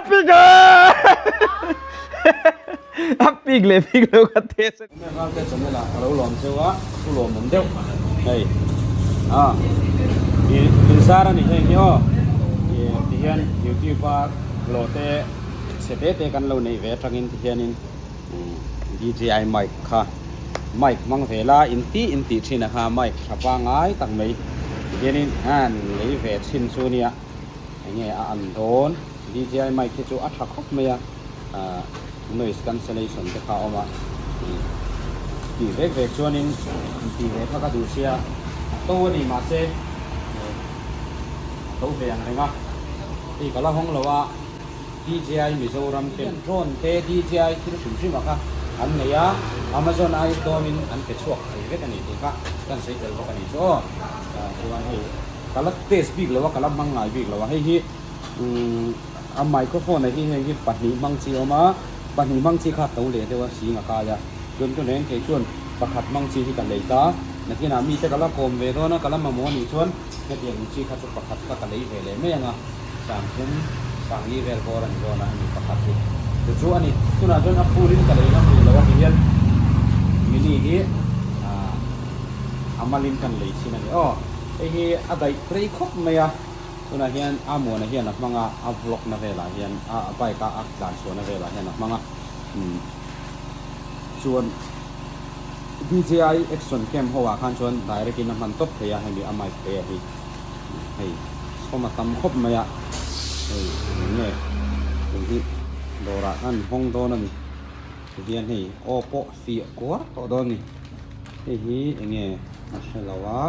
Pik A pik leh pik lo ka test a. Enge Ralte channel ah ka lo lawm cheu a, thu lawmawm deuh hei a i inzar a ni heng hi aw ih tihian youtube a hlawh te chhe te te kan lo neih ve atangin tihianin DJI mic kha mic hmang ve la inti intih thin a kha mic tha pangai tak mai tihianin an lei ve chhin chu nia enge a an dawn DJI mic hi chu a tha khawp mai a ah noise cancellation te kha a awm a ih tih vek vek chuanin intih ve kha ka duh sia a to a ni mahse a to ve ang reng a hei ka la hawng lo a. DJI Mizoram ten drone te DJI thil hrim hrim a kha an nei a, Amazon ai dawnin an pe chhuak thei vek a ni tih kha kan sawi tel bawk a ni chu aw. Chuan hei ka la test bik lo a, ka la hmang ngai bik lo a, hei hi a microphone ah hi heng hi pahnih hmang chi a awm a, pahnih hmang chi kha a to leh deuh a sing a kai a, chuan tunah hian kei chuan pakhat hmang chi hi ka lei ta, nakinah mite ka la kawm ve dawn a, ka la mamawh a nih chuan hetiang chi kha chu pakhat kha ka lei ve leh mai ang a. Sangthum, Sangli vel bawr a ni dawn a, hemi pakhat hi chu chu a ni. Tunah chuan a full in ka lei ngam rih lo a ti hian mini hi a malin kan lei thin a ni aw. Hei hi a daih rei khawp mai a, tunah hian Amuana hian a hmang a, a vlog na velah hian a bike a a tlan chhuahna velah hian a hmang a. Chuan DJI action cam ho ah khan chuan direct in a hman tawp thei a, hemi a mic te hi. Hei sawm a tam khawp mai a, hei eng nge tui hi dawrah khan hawng dawn a ni tihian hei aw pawh fiah kuar tawh dawn a ni hei hi eng nge a hre lo a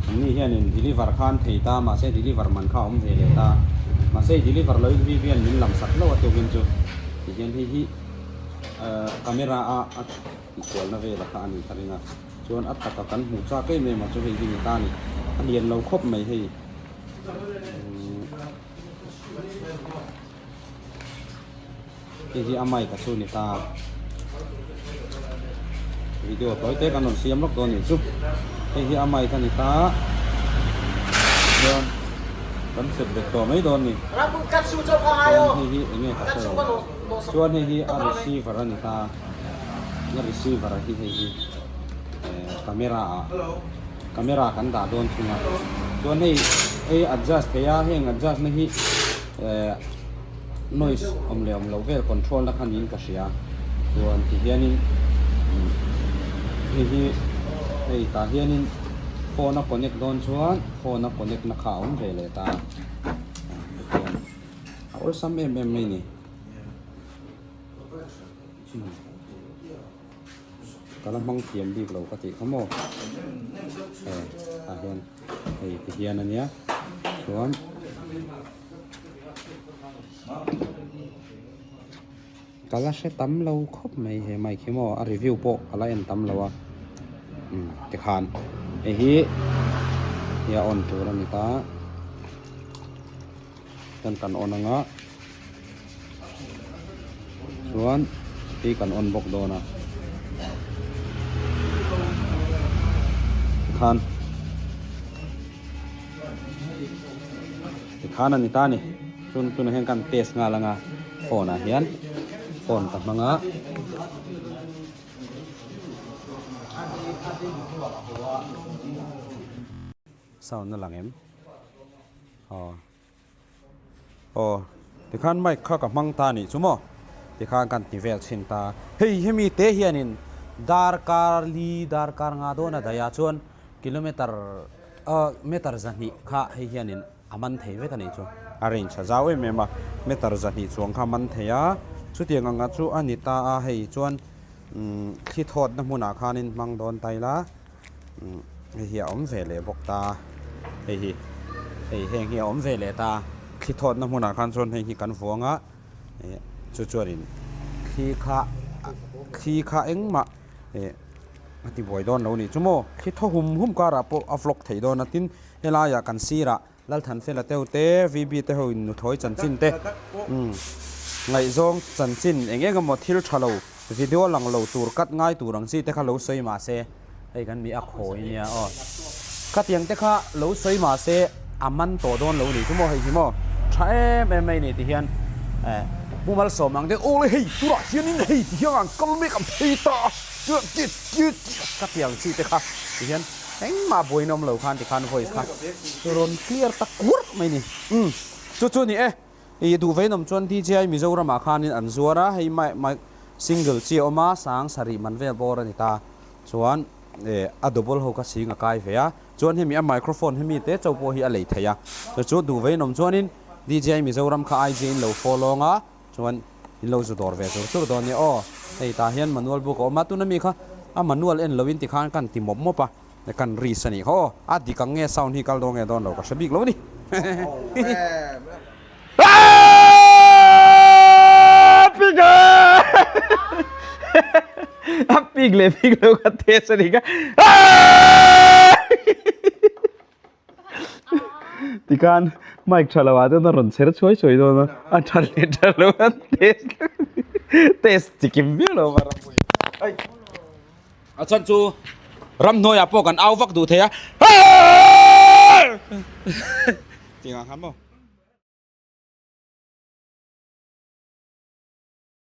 an ni hianin deliver khan thei ta mahse deliver man kha a awm ve leh ta mahse deliver loin Vivian min lam sak hlauh a tukin chu tihian hei hi ahh camera a a. Tihkualna vel a kha a nih ka ring a, chuan a taka kan hmuh chak em em a chu hei hi ni ta a ni, a lian lo khawp mai hei hei hi a mic a chu ni ta video tawi te kan rawn siam lawk dawn a nih chu hei hi a mic a ni ta chuan kan set bet tawh mai dawn a ni chuan hei hi eng nge ka hre lo chuan hei hi a receiver a ni ta. A receiver hi hei hi camera ah camera kan dah dawn thung a chuan hei hei adjust thei a heng adjust na hi noise awm leh awm loh vel control na kha niin ka hria chuan ti hianin hei hi hei tah hianin phone a connect dawn chuan phone a connect na kha a awm ve leh ta tihian a awlsam em em mai a ni. Ka la hmang thiam bik lo ka tih kha maw hei tah hian hei ti hian a nia chuan ka la hre tam lo khawp mai he mic hi maw a review pawh ka la en tam lo a umm tikhan hei hi hi a on tur a ni ta chuan kan on anga chuan hi kan on bawk dawn a tikhan tikhan a ni ta a ni chun tunah hian kan test nghal anga phone ah hian phone ka hmang a. Sound a lang em? Aw. Aw tikhan mic kha ka hmang ta nih chu maw tikhan kan ti vel chhin ta hei hemi te hianin darkar li darkar nga dawn a daih ah chuan kilometer ah meter zahnih kha hei hianin a man thei vek a nih chu a range a zau em em a meter zahnih chuang kha a man thei a chutiang ang chu a ni ta a hei chuan umm thli thawtna hmunah khanin hmang dawn ta ila. Hei hi a awm ve leh bawk ta hei hi hei heng hi a awm ve leh ta thli thawtna hmunah khan chuan hei hi kan vuang a ih chu chuanin thli kha thli kha engmah ih a ti buai dawn lo a nih chu maw thli thaw hum hum karah pawh a vlog theih dawn a tin helaiah kan sirah Lalthanfela teu te VB te ho in nuthawi chanchin te umm ngaihzawng chanchin eng eng emaw thil tha lo video lang lo tur cut ngai tur ang chi te kha lo sawi mahse hei kan mi a khawi nia aw. Khatiang te kha lo sawi mah se a man tawh dawn lo ni chu maw hei hi maw tha em em mai ni ti hian eh Pu Malsawm ang te aw le hei turah hianin hei ti hian an kal mek an phei ta a khatiang chi te kha ti hian engmah buaina awm lo khan ti khan voice kha rawn clear ta kuarh mai ni umm chu chu ni e. I duh vei nawm chuan DJI Mizoramah khanin an zuar a, hei mic single chi a awm a, sang sarih man vel bawr a ni ta. Chuan eh a double ho kha sing a kai ve a, chuan hemi a microphone hemi te chauh pawh hi a lei thei a. Chu chu duh vei nawm chuanin DJI Mizoram kha IG in lo follow ang a, chuan in lo zu dawr ve chur chur dawn nia aw. Hei tah hian manual book a awm a, tuna mi kha a manual en loin tikhan kan ti mawp mawp a. Kan ris a nih kha aw. A dik ang nge sound hi kal dawn nge dawn lo ka hre bik lo a ni. Pik a pik leh pik lo ka test a nih kha. Tikhan mic tha lo ah chuan a rawn chher chhuai chhuai dawn a, a tha leh tha lo a test test chikim viau lo a ram pui. A chhan chu ramhnuaiah pawh kan au vak duh thei a. Tih ang khan maw?